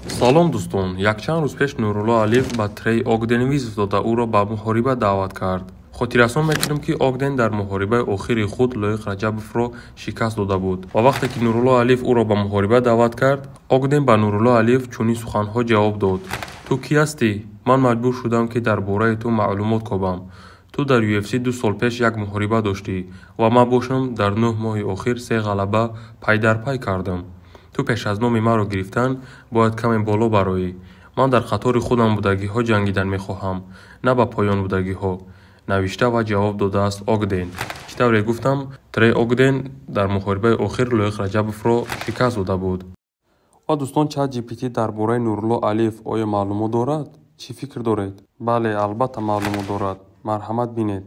Салом, дӯстон! Якчанд рӯз пеш Нурулло Алиев ба Трей Огден вызов дода, ӯро ба муҳориба даъват кард. Хотиррасон мекунем, ки Огден дар муҳорибаи охири худ Лоиқ Раҷабовро шикаст дода буд ва вақте ки Нурулло Алиев ӯро ба муҳориба даъват кард, Огден ба Нурулло Алиев чунин суханҳо ҷавоб дод: «Ту кӣ ҳастӣ? Ман маҷбур шудам, ки дар бораи ту маълумот кобам. Ту дар UFC 2 сол пеш як муҳориба доштӣ ва ман бошам дар 9 моҳи охир се ғалаба пай дар пай кардам. Ту пеш аз номи маро гирифтан бояд каме боло бароӣ. Ман дар қатори худам будагиҳо ҷангидан мехоҳам, на ба поён будагиҳо», навишта ва ҷавоб додааст Огден. Чӣ тавре гуфтам, Трей Огден дар муҳорибаи охир Лоиқ Раҷабовро шикаст дода буд. Ва дӯстон, Чат GPT дар бораи Нурулло Алиев оё маълумот дорад? Чӣ фикр доред? Бале, албатта, маълумот дорад. Марҳамат, бинед.